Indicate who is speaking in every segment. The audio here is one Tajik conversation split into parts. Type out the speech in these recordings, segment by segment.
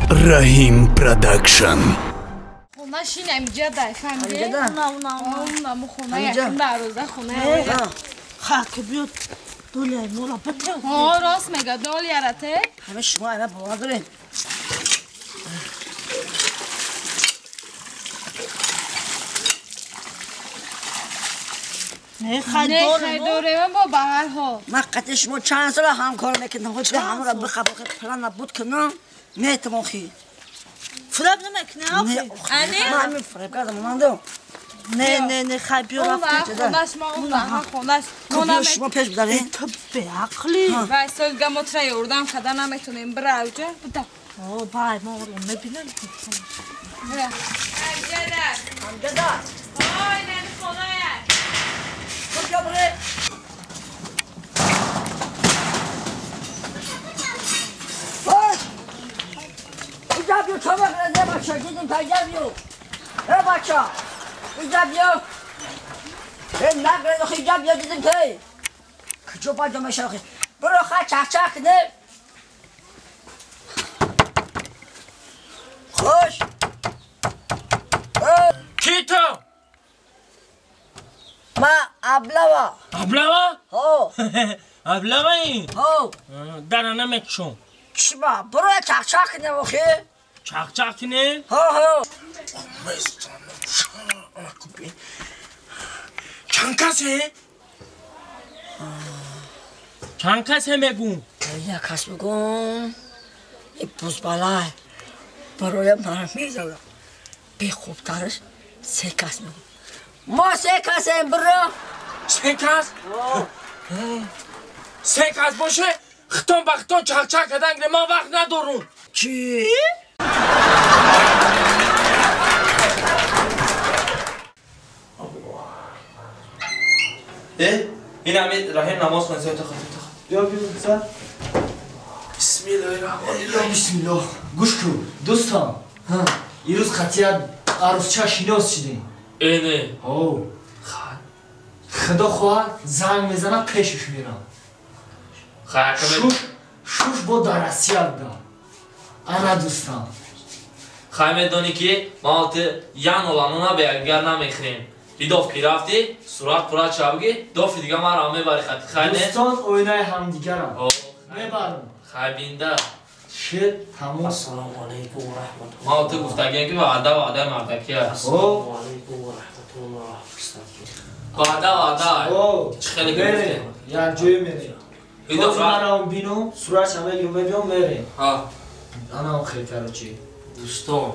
Speaker 1: Раҳим Продакшн.
Speaker 2: Хона шинам ҷада, фаҳмидӣ? На, на, хона якум дароза хона.
Speaker 3: Хак биёд доляи мола битё.
Speaker 2: Ҳо, рост мега, долияра те.
Speaker 3: Ҳама шумо ана бовар доред. Не
Speaker 2: хайдорем бо ба ҳар ҳол.
Speaker 3: Ман қатъи шумо чанд сола ҳамкор мекунам, хоч ҳамаро бихабохи план набуд кунам, метавон хи.
Speaker 4: Фиреб намекунӣ, охи?
Speaker 2: Ани?
Speaker 3: Ман ҳамин фиреб кардам, монандам.
Speaker 4: Не, не, не, хай биё рафт.
Speaker 2: Хонаш ма он хонаш.
Speaker 3: Шумо пеш бидаред?
Speaker 4: Ту беақлӣ.
Speaker 2: Вай сол гамотра ёрдам када наметонем, бира авҷа, буда.
Speaker 4: О, бай, мо оро мебинем.
Speaker 2: Амҷада.
Speaker 3: Амҷада.
Speaker 2: Ой, нани хоная.
Speaker 3: Куҷо биред? اینجا بیو تو بخره بچه دیدیم تا بیو ای بچه اینجا بیو ای نگره اینجا بیو دیدیم که کجا باید میشه آخه برو خواهد چخ چخ نه خوش
Speaker 5: کی تو؟
Speaker 3: ما ابلوا
Speaker 5: ابلوا؟
Speaker 3: ها
Speaker 5: ابلوا این؟
Speaker 3: ها
Speaker 5: در نمیکشم
Speaker 3: چی با برو چخ چخ نه آخه
Speaker 5: چخ چخ نه؟
Speaker 3: ها ها
Speaker 5: چند کسه؟ چند کسه میگم؟
Speaker 3: یک کس بگم این بوزبالای برای من میزدم به خوبترش سه کس میگم ما سه کسیم برو
Speaker 5: سه کس؟ سه کس باشه ختون با ختون چک چک کردن من وقت ندارم
Speaker 3: چی؟
Speaker 5: این همین رحیم نماز خواهد تا خواهد
Speaker 6: بیا بیا سر
Speaker 5: بسم الله الرحمن الرحیم
Speaker 6: بسم الله گوش کن دوستان یه روز قطعیت عروسچه شناس شدیم
Speaker 5: اینه
Speaker 6: ها خدا خواهد زنگ میزنم پیشش میرم شوش با در روسیه بودم انا دوستان
Speaker 5: خواهی میدانی که ما یان оланона به یکدیگر نمیخریم دیدوف که رفتی صورت پورا چه بگی دوفی دیگه من را میبری خطی خواهی نه
Speaker 6: دوستان آینه همدیگرم میبرم
Speaker 5: خواهی بینده
Speaker 6: شد تمام
Speaker 7: السلام علیکم و رحمت الله
Speaker 5: ما تو گفتگیم که وعده وعده مردکی است
Speaker 7: السلام علیکم و رحمت الله
Speaker 5: وعده وعده چه خیلی گفته
Speaker 6: یک جایی میریم
Speaker 5: ایدوف
Speaker 6: من هم بینم صورت همه یومه بیام میریم
Speaker 5: ها
Speaker 6: انا هم خیلی کراچی
Speaker 7: دوستان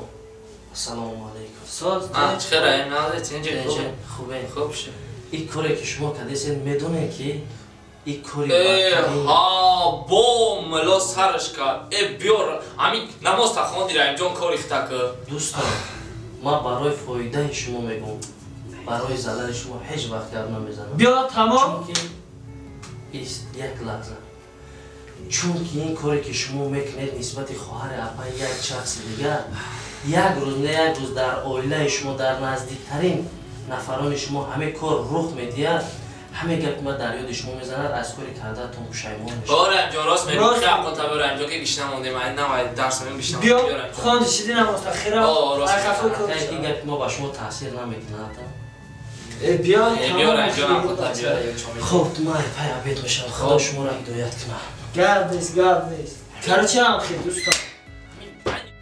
Speaker 7: السلام علیکم ساز
Speaker 5: چه خیلی نداره اینجا
Speaker 7: خوبه
Speaker 5: خوب شه
Speaker 7: این کاری که شما کردید میدونه که این کاری
Speaker 5: ها با ملا سرش کرد ای بیار همین نماز تا خواندی رحیم جان کاری خطا کرد
Speaker 7: دوستان ما برای فایده شما میگم برای ضرر شما هیچ وقت گپ نمیزنم
Speaker 6: بیا تمام
Speaker 7: چون که یک لحظه چون که این کاری که شما میکنید نسبت خواهر اپای یک شخص دیگر یک روز نه یک روز در عائله شما در نزدیکترین نفران شما همه کار رخ میدید همه گپ ما در یاد شما میزند از کاری کردهتون پشیمان میشید.
Speaker 5: باره جان راست میگی خیلی قطع برم جا که گشنه مونده من نه درس من گشنه
Speaker 6: بیا خواندی شدی نماز تخیرم
Speaker 5: راست
Speaker 7: میگی گپ ما با شما تاثیر نمیکنه
Speaker 6: بیا
Speaker 5: بیا جان قطع بیا
Speaker 7: خب ما پای عبید میشم خدا شما را هدایت کنه
Speaker 6: گرد نیست گرد نیست کراچی هم خیلی دوستان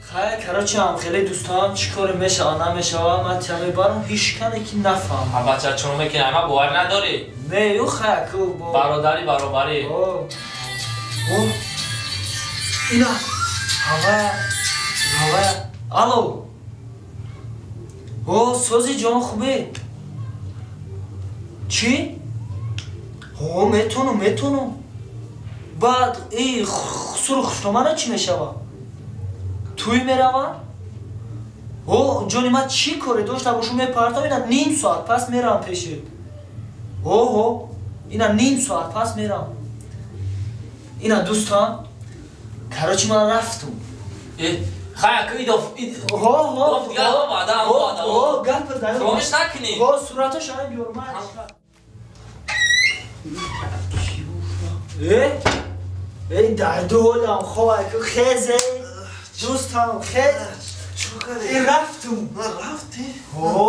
Speaker 6: خیلی کراچی هم خیلی دوستان چی کاری میشه نمیشه من چه میبرم هیچ کنه که نفهم
Speaker 5: بچه چون میکنه اما باور نداری
Speaker 6: نه یو خیلی
Speaker 5: برادری برابری
Speaker 6: او اینا هوا هوا الو او سوزی جان خوبه چی؟ ها میتونم میتونم بعد ای سر خوشنامه چی میشوه؟ توی میروم؟ او جانی من چی کاری داشته باشم میپرتم اینا نیم ساعت پس میرم پیشت اوه اینا نیم ساعت پس میرم اینا دوستان کراچی من رفتم
Speaker 5: خیلی ایدوف
Speaker 6: ها ها
Speaker 5: دیگه وعده وعده
Speaker 6: ها گپ دارم
Speaker 5: فراموش نکنی
Speaker 6: ها صورتش همین بیارم ای ای دردو حالم خواه که خیزه Дӯстам, хел. Чӣ рафтум.
Speaker 8: Рафтӣ?
Speaker 6: Ҳо.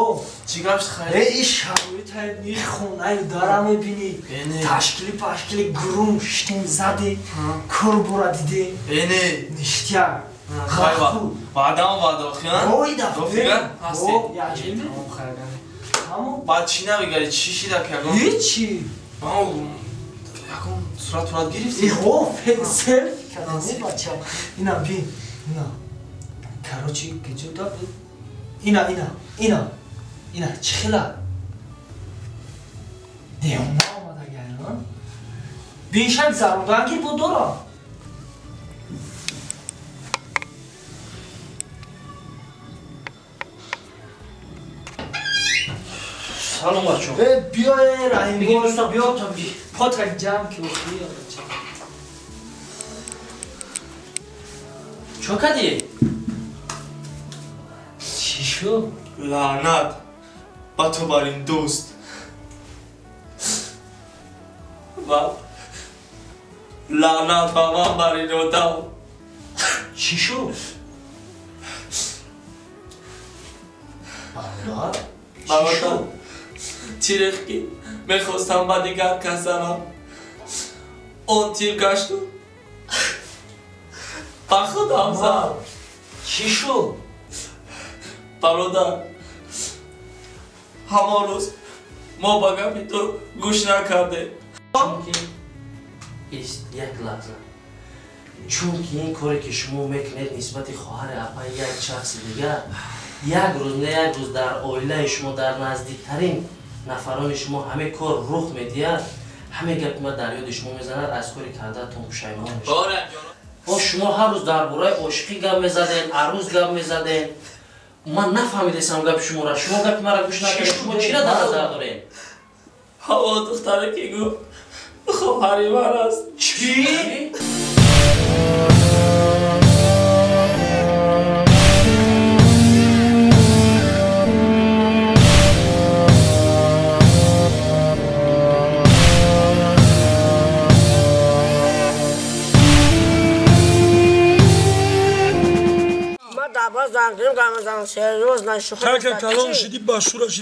Speaker 8: Чӣ гап шуд хайр?
Speaker 6: Ин шароитае ни хонаю дара мебинӣ. Ташкили пашкили грум шитем заде. Кор бора диде.
Speaker 8: Эне.
Speaker 6: Ништяк.
Speaker 5: Ваъдамо ваъда охиан?
Speaker 6: Ой дафъа.
Speaker 5: Ҳастӣ.
Speaker 6: Тамом хайр. Тамом.
Speaker 5: Баъд чӣ навигари? Чӣ шида ки ягон?
Speaker 6: Ҳечи.
Speaker 5: Ягон сурат сурат гирифтӣ?
Speaker 6: Ҳо, селфи кардам бача. Ина бин. Ина. Короче, киҷо буд? Ина, ина, ина. Ина, чӣ хела? Девона омадагай, а? Биншак заруданги буд дорам.
Speaker 7: Салом бачо.
Speaker 6: Биё Раҳим, биё то потак ҷамъ ки охи бача.
Speaker 7: Чо кардӣ?
Speaker 6: Чӣ шуд?
Speaker 5: Лаънат ба ту бар ин дӯст. Ва лаънат ба ман бар ин одам.
Speaker 6: Чӣ шуд? Бародар? Чӣ шуд?
Speaker 5: Тирех ки мехостам ба дигар кас занам, он тир гашту ба худам зад.
Speaker 6: Чӣ шуд?
Speaker 5: Бародар, ҳамон рӯз мо ба гапи ту гӯш накардем.
Speaker 7: Чунки як лаҳза, чунки ин коре ки шумо мекунед нисбати хоҳари апаи як шахси дигар, як рӯз не як рӯз дар оилаи шумо, дар наздиктарин нафарони шумо ҳаме кор рух медиҳад, ҳаме гапи ма дар ёди шумо мезанад, аз кори кардаатон пушаймон мешавад. О, шумо ҳар рӯз дар бораи ошиқӣ гап мезаден, арӯз гап мезаден. Ман нафаҳмидесам гапи шуморо. Шумо гапи маро гӯш накардед. Шумо чиро дар назар доред?
Speaker 5: Ҳаво духтаре ки гуфт хоҳари ман аст.
Speaker 6: Чӣ?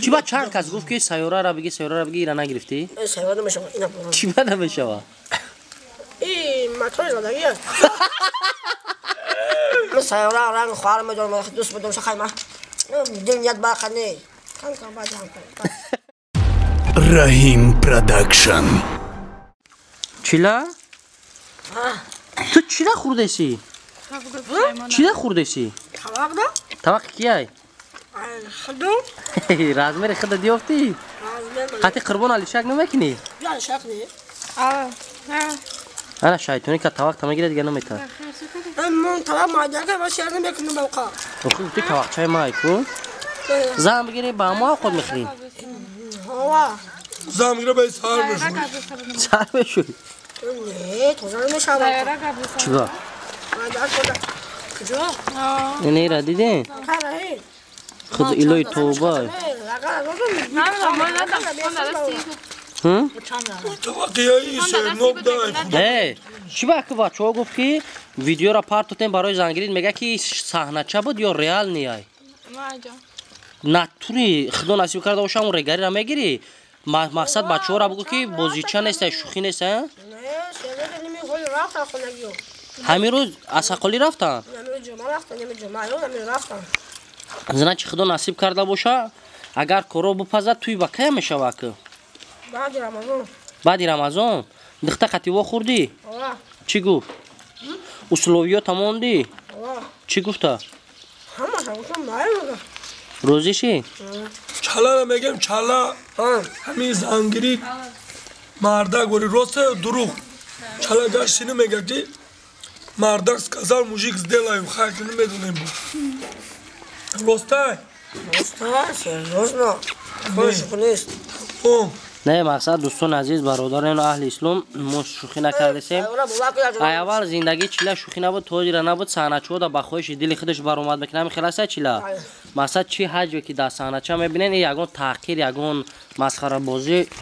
Speaker 7: Чӣ ба чанд кас гуфт ки сайёраро бигӣ, сайёраро бигӣ, ира нагирифтӣ? Чӣ ба намешава?
Speaker 3: Мотори задагӣ аст. Ман сайёра ранг хоҳар медорам, дӯст медорам, шахай ман дил ният барқа не.
Speaker 1: Раҳим Продакшн.
Speaker 7: Чила? Ту чила хӯрдесӣ? Чила хӯрдесӣ?
Speaker 3: Тавақ да?
Speaker 7: Тавақи кияй?
Speaker 3: Худум.
Speaker 7: Размери худа диёфтӣ? Қати қурбон алишак намекунӣ?
Speaker 3: Алишак не.
Speaker 7: Ана шайтонӣ ка тавақ та мегирад, дига наметавад.
Speaker 3: Ман тавақ майдака ва шер намекунам балқа.
Speaker 7: Охи гуфтӣ тавақчаи май ку? Зан бигирӣ ба мо овқот мехӯрӣ?
Speaker 3: Ҳова.
Speaker 8: Зан бигирӣ ба сар мешӯӣ.
Speaker 7: Сар мешӯӣ?
Speaker 3: Не, тоза намешавад.
Speaker 7: Чиго? Ина дидин? Худ илои тавба. Не, чӣ ба ки бачаҳо гуфт ки видеоро партотем барои зангирид, мега ки саҳнача буд ё реал неай? Натури худо насиб карда бошам, он регариро мегирӣ? Мақсад бачаҳоро бугӯ ки бозича неста, шӯхӣ неста? Ҳамин рӯз аз ҳаққолӣ рафтанд? Зана чи худо насиб карда боша, агар коро бипазад, туй ба кая мешава ки? Баъди Рамазон. Дихта қативо хӯрдӣ? Чӣ гуфт? Условиёта мондӣ? Чӣ гуфта? Розӣ шӣ?
Speaker 8: Чалара мегем, чала. Ҳамин зангирӣ мардак вори роста ё дурӯғ? Чала гаштини мега ки мардак сказал, мужик сделаю, хайр намедонем бу. Ростай?
Speaker 3: Ростай, серьёзно. Шӯхӣ нест.
Speaker 7: Не, мақсад дӯстони азиз, бародарони аҳли ислом, мо шӯхӣ накардесем. Ай аввал зиндагӣ чила шӯхӣ набуд, тоҷира набуд, саҳначаҳо да ба хоҳиши дили худаш баромад мекунад. Ҳамин хел аста чила? Мақсад чӣ ҳаҷве ки дар саҳнача мебинен, ягон таҳқир, ягон масхарабозӣ.